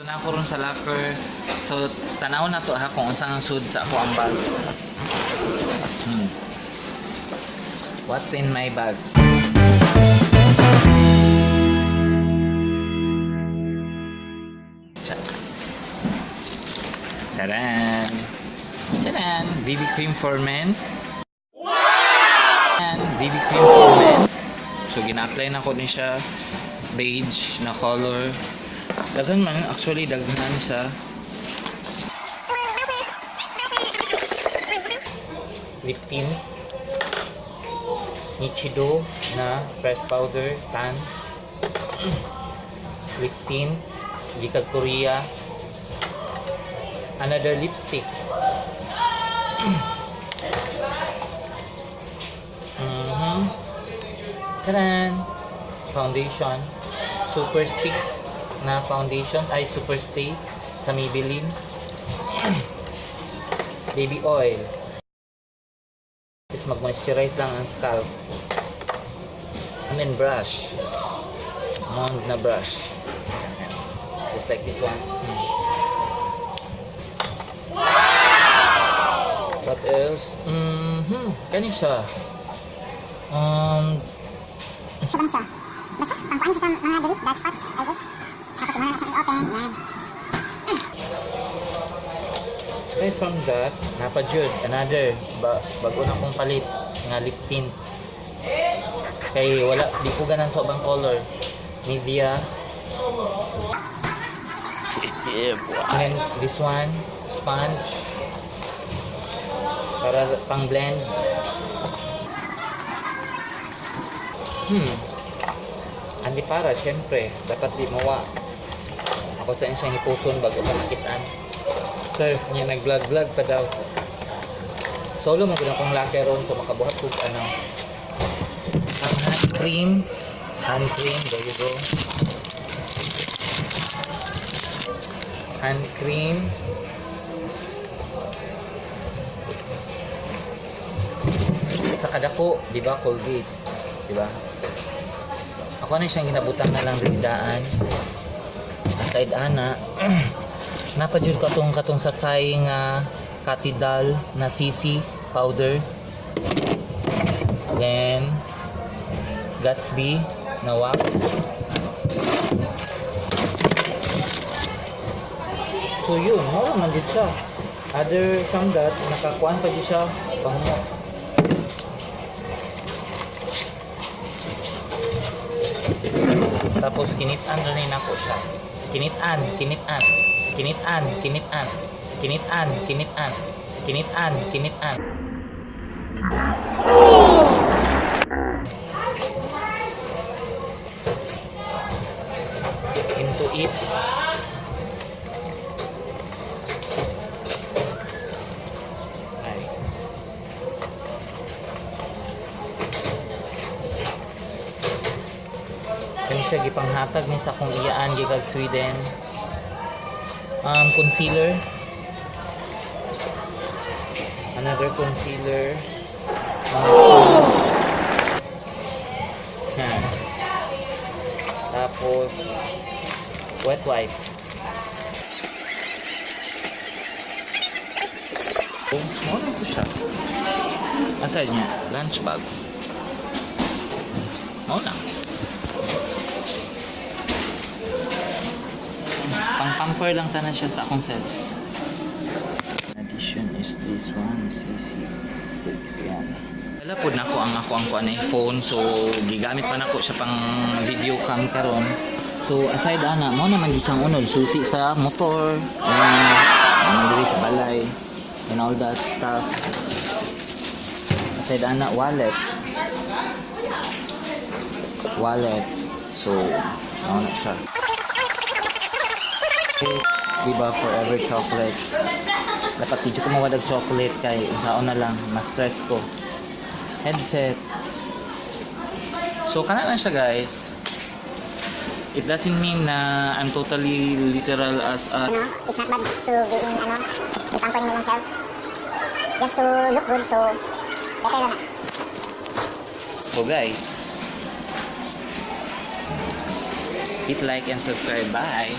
Na ako ron sa locker. So tanaw na to ha kung unsa ang sud sa ako ang bag. What's in my bag? Taran! Taran! BB cream for men. Wow! BB cream for men. So gina-apply na ko ni siya, beige na color. Daghan man, actually daghan siya. Lip tint. Nichido na press powder tan. Lip tint gikan Korea. Another lipstick. Taran! Foundation. Super stick na foundation. Ay, super stay sa Maybelline. Baby oil. Tapos mag-moisturize lang ang scalp. I mean brush. Mound na brush. Just like this one. What else? Kani siya. Ito lang siya. Basta, pangkuan siya sa mga dili, dark spots, I guess. Tapos muna na siyang i-open, yan. Aside from that, napa jud another ba bago na kong palit nga lip tint. Kay wala di ko ganan sa ubang color. Nivea. And then this one, sponge. Para pang blend. Andi para, syempre, dapat di mawa. Ako sa siyang hipuson bago ka makitaan. Sir, niya nag-vlog-vlog pa daw. Solo mo gud akong locker ron, so makabuhat kog ano. Ang hand cream, hand cream, there you go. Hand cream. Sa kadako, di ba, Colgate, di ba? Ako na siyang ginabutang na lang diri daan. Aside ana, napadjud ko atong katong sa Thai nga Katidal na CC powder. Then Gatsby na wax. So yun, mao man jud siya. Other from that, nakakuan pa jud siya pangumo. Tapos kinitan rin nako siya. Kinitan, kinitan, kinitan, kinitan, kinitan, kinitan, kinitan, kinitan. Into it. Ay. Kani siya gipanghatag ni sa akong iyaan gigag Sweden. Concealer. Another concealer. Mga sponge. Ha. Tapos wet wipes. Oh, mao na to siya. Aside niya, lunch bag. Mao na. Pang-pamper lang tanan siya sa akong self. Addition is this one, CC. Yan. Wala po na ako ang kuan ay phone, so gigamit pa nako siya pang video cam karon. So aside ana, mo naman di siyang unod susi sa motor, and diri sa balay and all that stuff. Aside ana, wallet. Wallet. So, mao na siya. Di ba, forever chocolate. Dapat di ko mawadag chocolate kay unsaon na lang, ma-stress ko. Headset. So kana lang siya, guys. It doesn't mean na I'm totally literal as a Ano, it's not bad to be in, ano, be pampering oneself. Just to look good, so better na. So guys, hit like and subscribe. Bye.